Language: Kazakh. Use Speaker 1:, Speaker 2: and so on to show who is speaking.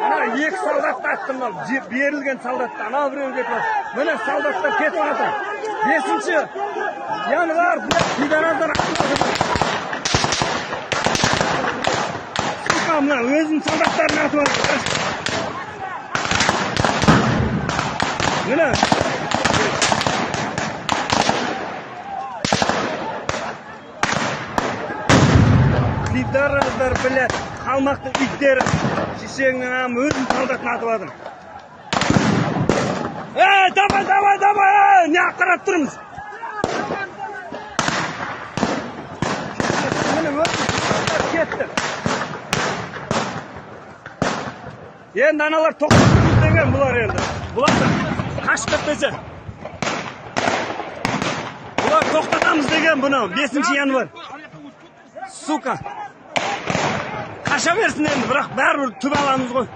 Speaker 1: Ана екі солдатты аттым, мынау берілген солдатты, анау біреу кетіп жатыр. Міне, солдаттар кетіп жатыр. 5 январь, пидорастар. Сука, мына өзінің солдаттарын атып жатыр. Міне. Пидорастар, блядь, қалмақтың иттері. Шешеңнің ам, өзінің солдатын атып жатыр. Ей, давай, давай, давай, ей, не қарап тұрмыз? Міне, өзінің солдаттары кетті. Енді аналар тоқтатамыз деген бұлар енді. Бұлар да қашып кетпесе. Бұлар тоқтатамыз деген бұны, 5 январь. Сука. Қаша берсін енді, бірақ бәрібір түп аламыз ғой.